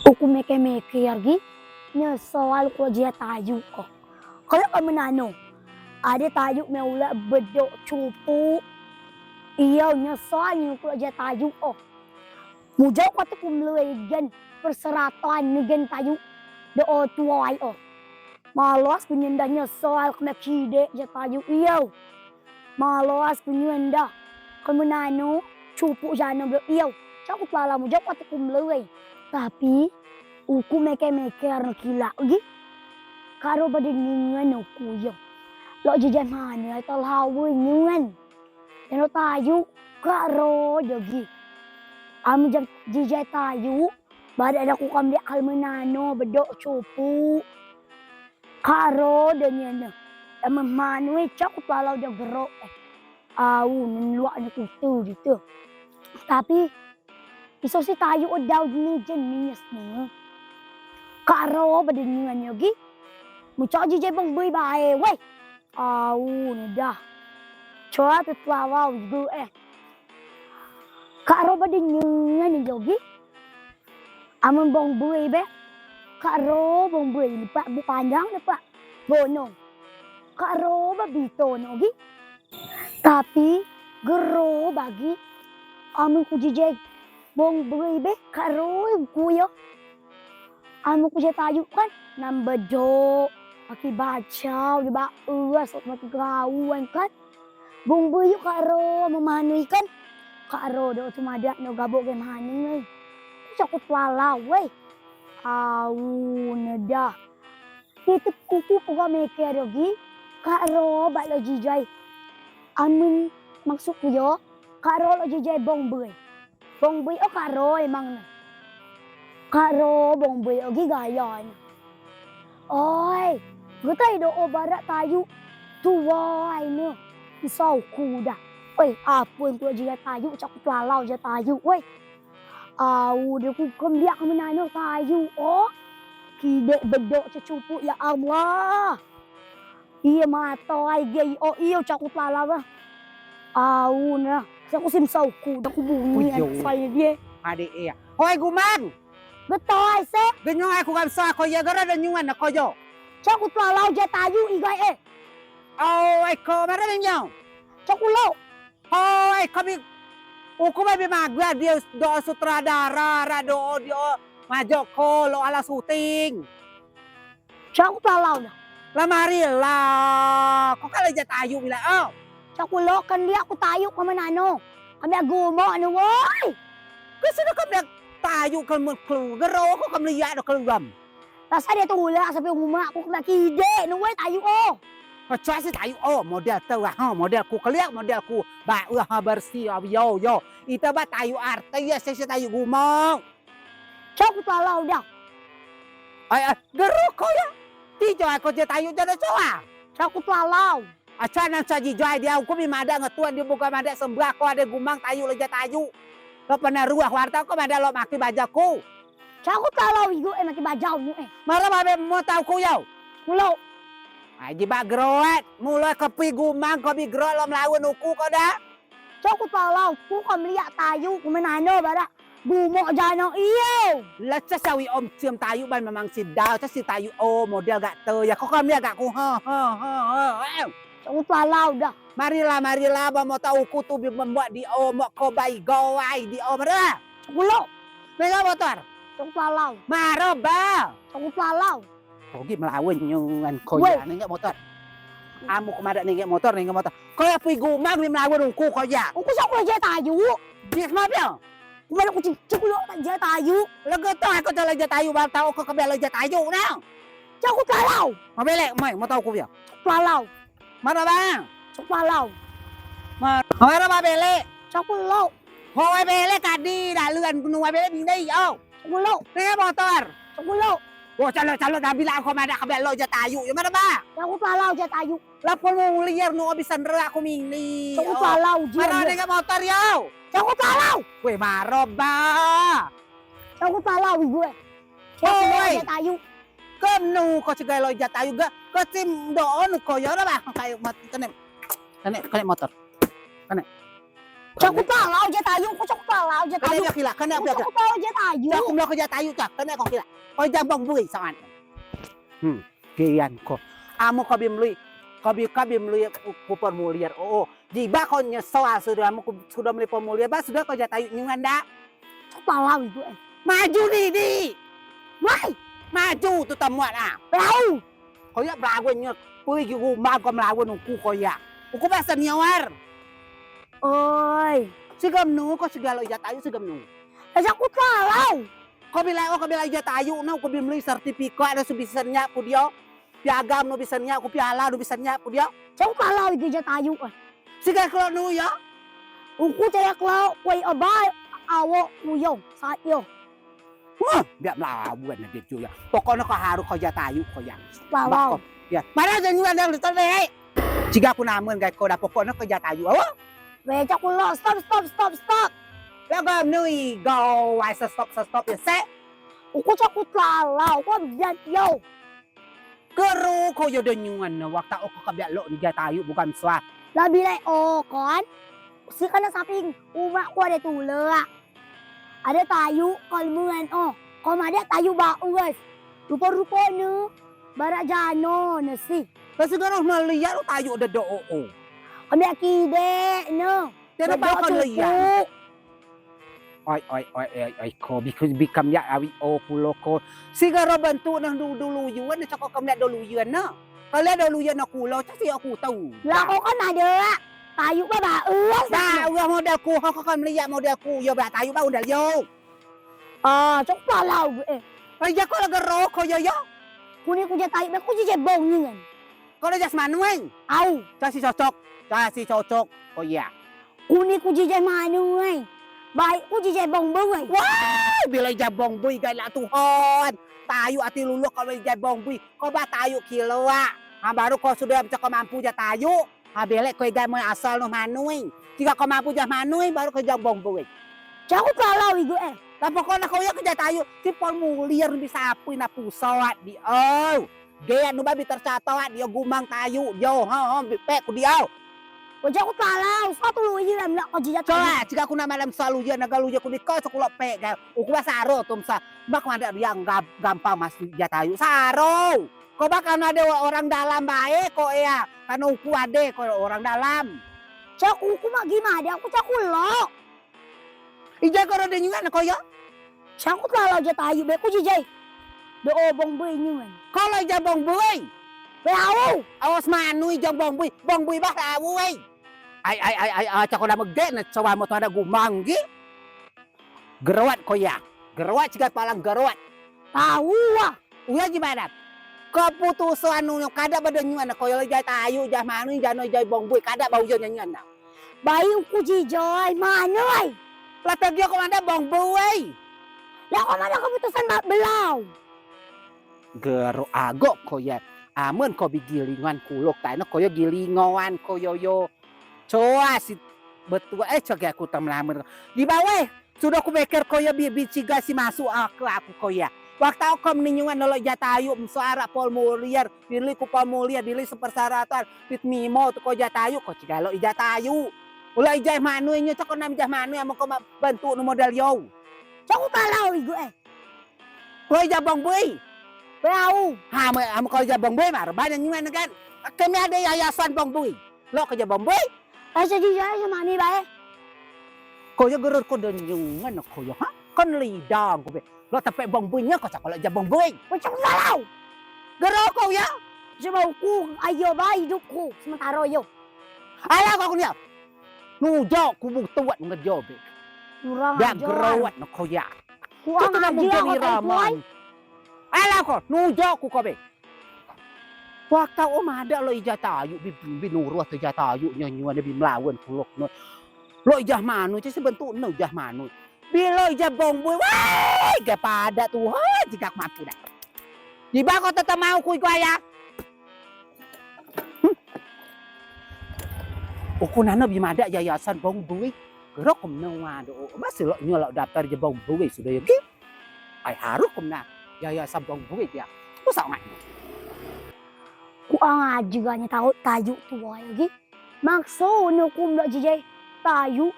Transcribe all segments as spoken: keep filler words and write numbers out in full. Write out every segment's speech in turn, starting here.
Uku meker-meker gi, nyesal uku lok jijai tayuk o. Kalau kemnano, ade tayuk me uleak bedok cupuk. Iyo, nyesal nien uku lok jijai tayuk o. Mujau kate ku melei gen perseratan nien gen tayuk do o tuai o. Malas ku nien da, nyesal keme kidek jijai tayuk iyo. Malas ku nien da. Kemnano, cupuk jano bedok iyo. Coa ku telalau mujau kate ku melei. Tapi uku meker-meker ne kilak gi. Kak ro ba de nien uku yo. Lok jijai mano ai telalau nien. Jano tayuk, kak ro jo gi. Amen jijai tayuk, badak da ku kemliak kemnano bedok cupuk. Kak ro de nien ne. Amen mano e, coa ku telalau de gerok e. Au, neluak ne kute di te. Tapi iso si tayuk o dau jenis-jenis ne. Kak ro ba de nien yo gi. Mujau jijai bong bui bae weh. Au, ne da. Coa te telalau igo e. Kak ro ba de nien yo gi. Amen bong bui be. Kak ro bong bui, lepak buk panjang, lepak gonong. Kak ro ba bito ne gi. Tapi gero ba gi. Amen ku jijai bong bui be, kak ro ku yo. Amen ku jijai tayuk kan, nam bedok, makei bajau, di ba es, makei gaun kan. Bong bui yo kak ro amen mano ikan. Kak ro do tu madeak ne gabok gen mano ai. Coa ku telalau weh. Au, ne da. Ite kuku puka meker do gi, kak ro ba lok jijai. Amen maksud ku yo, kak ro lok jijai bong bui. Bong bui o kak ro emang ne. Kak ro bong bui o gi gaya ne. Oi, getai do o barak tayuk tuai ne. Isau ku da. Oi, apun ku lok jijai tayuk, coa ku telalau jijai tayuk weh. Au, de ku kemliak kemnano tayuk o. Kidek bedok cecupuk, ya Allah. Iyo mato ai ge o, iyo coa ku telalau ba. Au ne, coa ku sim sau ku, da ku bunyi ai sai dio. Ade e. Hoi gumang. Getai se. Genyong ai ku gamsa ko yo, gero de nyuan ko yo. Coa ku telalau jijai tayuk igai e. Au, ai ko mara genyong. Coa ku lok. Hoi, kami, uku babi magua dio do sutradara, ra do dio majok ko lok alau syuting. Coa ku telalau da. Lah mari lah, ko kak lok jijai tayuk bilai o. Coa ku lok, kemliak ku tayuk kemnano. Kemliak gumok ne woi. Ke sudo kemliak tayuk kemliak gero, ko kemliak do keluam. Rasa dio tulak sampe umeak ku kemliak kidek ne woi tayuk o. Coa si tayuk o, model te wah, model ku keliak, model ku ba wah bersih, yo yo. Ite ba tayuk artis, si tayuk gumong. Coa ku telalau da. Ai, ai, gero ko yo. Ti jo ai ko jijai tayuk jano coa. Coa ku telalau. Aca nang coa jijai dio, uku bi madeak ngen tun dio, bukan madeak sembah ko ade gumang tayuk lok jijai tayuk. Lok peneruak warta ko madeak lok makei bajau ku. Coa ku telalau igo e makei bajau nu e. Maro babe motau ku yo. Mulo. Ai jibeak geroet, mulo kepui gumang ko bi geroet lok melawen uku ko da. Coa ku telalau, ku kemliak tayuk kemnano badak. Gumok jano iyo. Lah coa si awei o cium tayuk ban memang si dau, coa si tayuk o model gak te. Ya ko kemliak gak ku, ha ha ha ha. Coa ku telalau da. Marilah, marilah, ba motau uku tu bi membuat dio mok ko ba igo ai dio mara. Coa ku lok. Nengok motor. Coa ku telalau. Maro ba. Coa ku telalau. Ko gi melawen nyo ngen ko ya, nengok motor. Amen ko madeak nengok motor, nengok motor. Ko ya pui gumang bi melawen uku ko ya. Uku coa ku lok jijai tayuk. Bis ma pio. Ku madeak ku cicik ku lok jijai tayuk. Lego to ko coa lok jijai tayuk, baru tau ko kemliak lok jijai tayuk na. Coa ku telalau. Ma belek mai, motau ku pio. Telalau. Maro ba. Coa ku telalau. Maro ba belek. Coa ku lok. Hoi belek tadi, daluan penuai belek bini yo. Coa ku lok. Nengok motor. Coa ku lok. Wo, calok, calok, da bilai ko madeak kemliak lok jijai tayuk yo, maro ba. Coa ku telalau jijai tayuk. Lah pemuliar nu bisan reak ku mini. Coa ku telalau jijai. Maro nengok motor yo. Coa ku telalau. Weh, maro ba. Coa ku telalau igo e. Coa ku lok jijai tayuk. Kemnu ko cigai lok jijai tayuk ga, ko tim do o nu ko yo da ba. Kayu mot kene. Kene, kene motor. Kene. Cak ku talau je tayuk, ku cak ku talau je tayuk. Kena kilak, kena kilak. Cak ku talau je tayuk. Cak ku melak je tayuk, cak kena ko kilak. Ko jambang bui sangat. Hmm, kian ko. Amu ko bi melei, ko bi, ko bi melei ku, ku formulir. Oh, oh. Jibeak ko nyesal sudo amu ku sudo melei formulir, ba sudo ko jatayuk nyuan da. Cak talau igo eh. Maju di di. Wai. Maju tu temuan ah. Lau. Ko ya belagun nyo, pui gi rumah ko melagun uku ko ya. Uku ba senior. Oi. Sigam nu ko sigalo ijat ayu sigam nu. Aja ku talau. Ko bilai o, ko bilai ijat ayu no, ko bi melei sertifikat ade su bisan nyak ku dio. Piagam no bisan nyak ku, piala no bisan nyak ku dio. Cak talau igo ijat ayu ah. Siga kelo nu yo. Uku cak kelo, kue obai, awo uyo, saat yo. Wah, biak melawan ne dia tu ya. Pokokne ko harus ko jatayuk ko ya. Lalau. Ya, mana janji ada lu tadi. Ciga ku namen gai ko da pokokne ko jatayuk. Awo. Weh, cak ku lo, stop, stop, stop, stop. Lah gam nui go, wai stop, stop ya se. Uku cak ku talau, ko biak yo. Keru ko yo denyuan ne waktu o ko kebiak lok ni jatayuk bukan suah. Lah bilai o kon. Si kena saping umak ku ade tulak. Ade tayuk ko lemuan o. Ko madeak tayuk baus. Rupo-rupo ne barak jano ne si. Lah si gano meliak lu tayuk dedo o o. Kebiak kidek ne. Tiada bakal lian. Oi oi oi oi oi ko bi, bi kemliak awi o kulo ko. Sigaro bentuk nah du, dulu yuan ne cako kemliak dulu yuan ne. Kalau dulu yuan ne kulo cak si aku tau. Lah ko kan ade. Tayuk ba baus. Ba uah model ku, ho ko kemliak model ku. Yo ba tayuk ba undal yo. Ah, cak palau eh. Ai ya ko lagi roko yo yo. Kuni ku je tayuk ba ku je bong ni kan. Kalau jas manuai. Au. Cak si cocok. Cak si cocok. Oh iya. Kuni ku jijai manui. Baik ku jijai bong bui. Wah, bilai jai bong bui gai lak Tuhan. Tayuk ati luluk kalau jai bong bui. Ko ba tayuk kiloa. Ha baru ko sudo cak ko mampu jai tayuk. Ha belek ko igai moi asal nu manui. Ciga ko mampu jai manui baru ko jai bong bui. Cak ku talau igo eh. Lah pokokne ko yo ke jai tayuk. Si formulir bisa apui na pusat di au. Gen nu ba bi tercatat dio gumang tayuk dio, ha, ha, bi pek ku dio. Ko cak ku talau, satu luyen lak ko jijat. Coa, ciga ku nak malam selalu luyen, naga luyen ku niko sekulok pek ga. Uku ba saro tu mesa. Bak madeak riang gampang masuk jatayuk saro. Ko bak kan ade orang dalam bae ko ea. Kan uku ade ko orang dalam. Cak uku mak gimana? Aku cak ku lok. Ijai ko rode nyuan ko yo. Cak ku talau jatayuk be ku jijai. Do o bong bui nyuan. Kalau ijai bong bui. Be au. Awas manui jang bong bui. Bong bui bah lau ai. Ai ai ai ai ai cak ko dah megek ne coa mo tu ade gumang gi. Gerowat ko ya. Gerowat ciga palang gerowat. Tau ah. Uyo ji badan. Keputusan nu nyo kada bade nyuan ko yo jai tayuk jai manui jano jai bong bui kada ba uyo nyuan na. Baik uku jijai manui. Lah tegio ko mada bong bui. Lah ko mada keputusan ba belau. Gero agok ko ya. Amen ko bi gilingan kulok tai no ko yo gilingan ko yo yo. Coa si betua eh coa gi aku temelamen. Di bawah. Sudo ku meker ko yo bi, bi ciga si masuk akel aku ko ya. Waktu au ko meninyungan nolok jatayuk mesoa arak formulir, bilai ku formulir, bilai sepersyaratan, pit mimo tu ko jatayuk, ko ciga lok ijatayuk. Ulo ijai manui nyo cak ko nam ijai manui amen ko mak bentuk nu model yo. Cak ku talau igo eh. Ko ijai bong bui. Be au. Ha amen ko ijai bong bui mar banyak nyuan kan. Kami ade yayasan bong bui. Lok ko jai bong bui. Ai sedi jai sama ni bae. Ko yo geror ko denyungan ko yo ha. Kan lidang ko be. Lok tepek bong bui nyo ko cak ko lok jai bong bui. Ko cak talau. Geror ko ya. Sebab ku ayo bae hidup ku sementara yo. Alah ko aku ni. Nujok ku butuat ngejo be. Kurang ajar. Gerowat no ko ya. Kurang ajar ko tadi. Alah ko nujok ku ko be. Waktu o madeak lok ijai tayuk bi, bi nuruh tu ijai tayuk nyo nyuan bi melawen pulok no. Lok ijai manui cak si bentuk no ijai manui. Bilo ijai bong bui wai gai padeak Tuhan ciga ku mampu dah. Jibeak ko tetep mau ku igo ya. Uku nano bi madeak yayasan bong bui. Gerok ko menoa do. Masih lok nyo lok daftar ijai bong bui sudo yo gi. Ai harus kum na yayasan bong bui dia. Ku sangat. Ku ang aja ganya tau tayuk tuai lagi. Makso no kum lok jijai tayuk.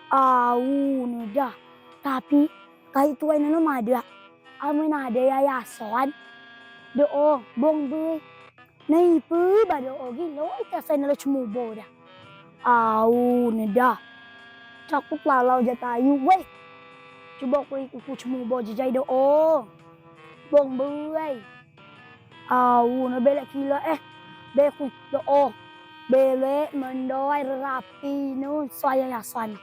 Au ne dah. Tapi kai tuai nano madeak. Amen ade yayasan do o bong bui. Nai ipe ba do o gi lok ite asai nalo cemubo dah. Au ne dah. Cakut lalau jatayuk weh. Cubo ku iku cemubo jejai do o bong bui. Au ne belek kilo eh. Belek ku do o. Belek mendoi rerapi nu soai yayasan.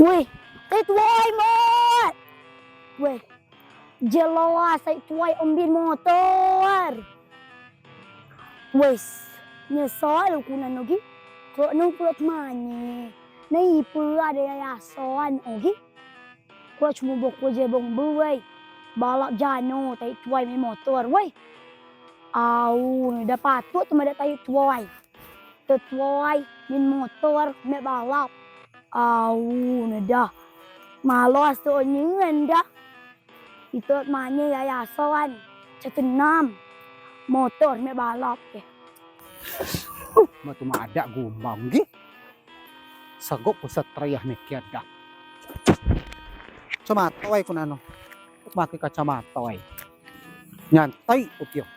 Weh, tai tuai mat. Weh, jelas tai tuai ombin motor. Wes, nyesal uku nano gi. Kok nu kulo temanye. Nai ipe ade yayasan o gi. Kulo cemubo ko je bong bui. Balap jano tai tuai main motor weh. Au, dah patut tu madeak tai tuai. Tetuai min motor mek balap. Au ne dah. Malas tu nyen dah. Ite manye yayasan. Cetenam. Motor mek balap ke. Matu madeak gumbang gi. Segok ku setriah mikir dah. Kacamato ai ku nano. Make kacamato ai. Nyantai ku tio.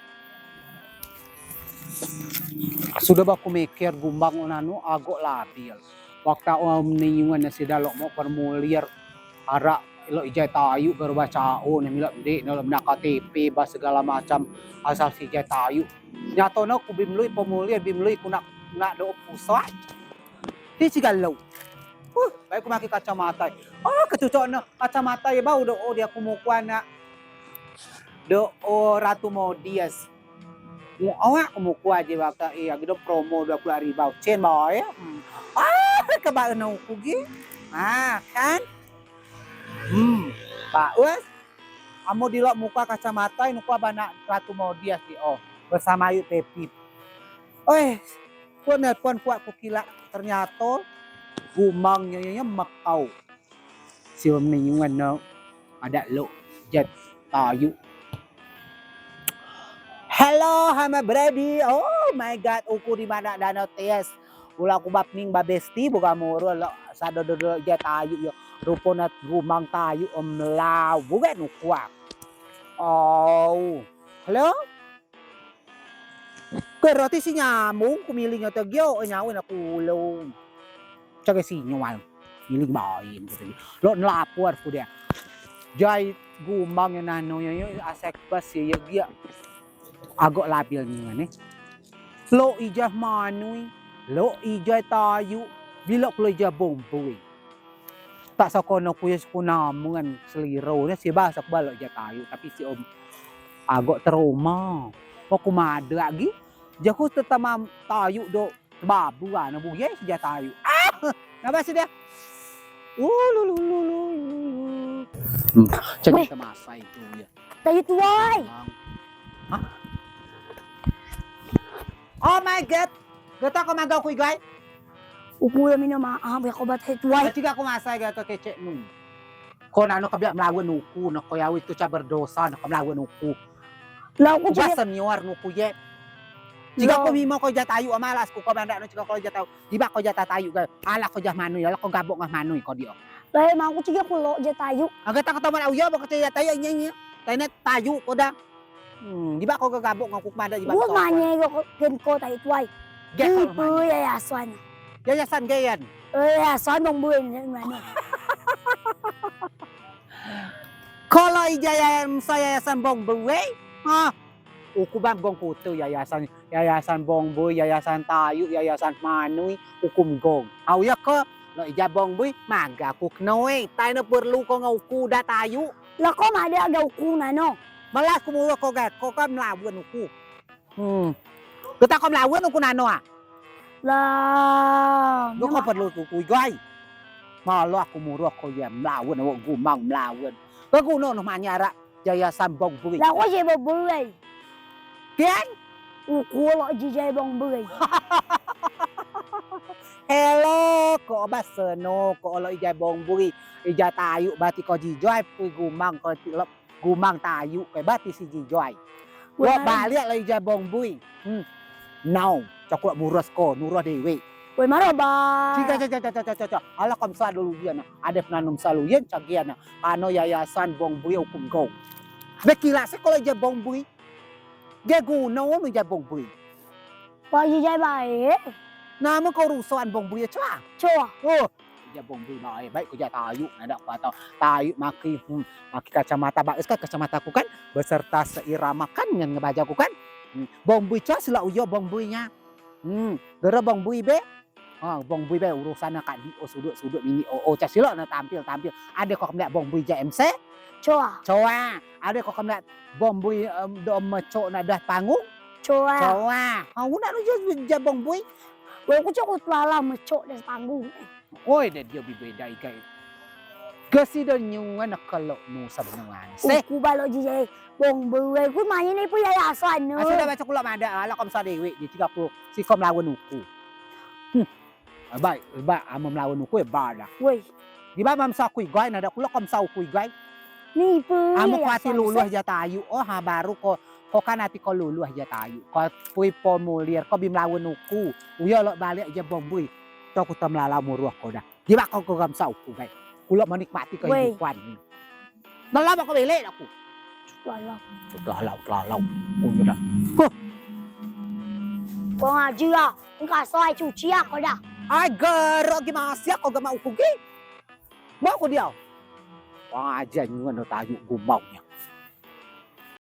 Sudo ba ku mikir gumbang nano agok labil. Waktu o meniungan ne si dah lok mok permulir arak lok ijai tayuk baru baca o ne milok ndik ne lok mena K T P ba segala macam asal si ijai tayuk. Nyato ne ku bi melui permulir bi melui ku nak nak do pusat. Ti si galau. Huh, baik ku make kacamata. Oh, kecucok ne kacamata ye bau do o dia ku mukua nak do o Ratu Modias. Mu awak mu kuat je baka eh agi do promo dua puluh ribau cen bae. Hmm. Ah, kebak enau ku gi. Ah, kan? Hmm. Pak Us. Amu dilok muka kacamata nukua banak Ratu Modias di oh. Bersama Ayu Pepi. Oi, ku nelpon kuat ku kilak ternyata gumang nyo nyo mekau. Si meniungan no adak lok jat tayuk. Hello, hama bredi. Oh my God, uku di mana dano tes. Ula ku bapning babesti buka muru lok sado dodo jat tayuk yo. Rupo nat gumang tayuk om lau buka nukua. Oh, hello. Ke roti si nyamung ku miling ate gio nyawin aku ulung. Cage sinyal. Miling bain ku tadi. Lok nelapor ku dia. Jai gumang yo nano yo asek bas yo gia. Agok labil ni ngane. Lok ijai manui, lok ijai tayuk, bilok lok ijai bombui. Tak sakono ku yo suku namen seliro ne si ba sak balok ijai tayuk tapi si om agok trauma. Pok ku madeak gi. Jaku tetama tayuk do babu ano bu ye si ijai tayuk. Ah, napa si dia? Ulululululu. Hmm, cek Weh. Semasa itu ya. Tayuk tuai. Hah? Oh my God. Gata ko magau ku igai. Uku yo mino maaf ya ko bat hai tuai. Ciga ko masai ga ke kecek nu. Ko nano kebiak melawan uku, no ko yawi tu cabar dosa, no ko melawan uku. Lah uku ciga senior nuku ye. Ciga ko mimo ko jat ayu amalas ku ko bandak no ciga ko jat ayu. Diba ko jat ayu ga. Ala ko jat manui, ala ko gabok ngah manui ko dio. Lah emang uku ciga ko lok jat ayu. Aga tak ketemu uyo bak ko jat ayu nye nye. Tainet tayu ko dah. Hmm, jibeak ko gegabuk ngen uku kemado jibeak. Gua manye ko gen ko tai tuai. Gen ko manye. Yayasan. Yayasan gen. Yayasan dong buen manye. Kalau ijai yayasan, yayasan bong bue, ha. Uku bang bong kute yayasan, yayasan bong bue, yayasan tayu, yayasan manui, uku mgong. Au ya ke, lo ijai bong bue, maga ku kenoi, tai ne perlu ko ngen uku da tayu. Lah ko madeak ga uku nano. Malas ku murus ko ga, ko kan melawen uku. Hmm. Geta ko melawen uku nano ah. Lah. Lo ko perlu uku igai. Malas ku murus ko ya melawen awak gumang melawen. Ke guno no manyarak yayasan bong bui. Lah ko je bong bui. Pian? Uku lo jijai bong bui. Hello, ko obat seno, ko lo ijai bong bui. Ijai tayu bati ko jijai pui gumang ko lep. Gumang tayu ke bati si jijai. Wak balik lah ijai bong bui. Hmm. Nau, cokok muros ko, nuros dewe. Woi, maro ba. Ciga, ciga, ciga, ciga, ciga. Alah, kom sa dulu dia na. Ade penanum saluyen cagian na. Ano yayasan Bong Bui ukum gong. Be kila se kalau je Bong Bui. Ge guno nu je Bong Bui. Wah, je jai bae. Nama kau rusuhan Bong Bui coa? Coa. Oh, je Bong Bui bae. Baik ko je Tayuk, nadeak ko atau Tayuk maki, hmm, maki kacamata bagus kan kacamata ku kan beserta seirama kan ngen ngebaja ku kan. Hmm, Bong Bui coa silak uyo Bong Bui nya. Hmm, gero Bong Bui be. Ha, Bong Bui be urusan ne kak di o sudut-sudut mini o o ca silak ne tampil-tampil. Ade ko kemliak Bong Bui je M C? Coa. Coa. Ade ko kemliak Bong Bui, em, do mecok ne das panggung? Coa. Coa. Ha, unak nu je, je Bong Bui. Wei, ku cok ku telala mecok das panggung. Oi, de dio bi beda igai. Gesi do nyuan ne kelok nu sebenua ne. Se. Uku balok jijai Bong Bui, ku main ni pu yayasan nu. Ah, sudah baca kulok madeak, alah kom sa dewek je tiga puluh. Si kom lawan uku. Hmm. Baik, baik, amen melawan uku ya ba dah. Woi. Di ba mam sa uku igai, nadeak kulok kom sa uku igai. Ni pu. Amen ko ati luluh je Tayuk, oh, ha, baru ko, ko kan ati ko luluh je Tayuk. Ko pui formulir, ko bi melawan uku. Uyo lok balik je Bong Bui. Tau ku tau melalau muruh ko dah. Jibeak ko ke gamsa uku gai. Kulo menikmati kehidupan ni. Dalam ko belek aku. Dalam. Dalam, dalam. Kulo dah. Huh. Ko ngaji ya. Engka soai cuci ya ko dah. Ai gero gi masiak ko gama uku gi. Mau ko dia. Wah, aja nyuan Tayuk gumau nya.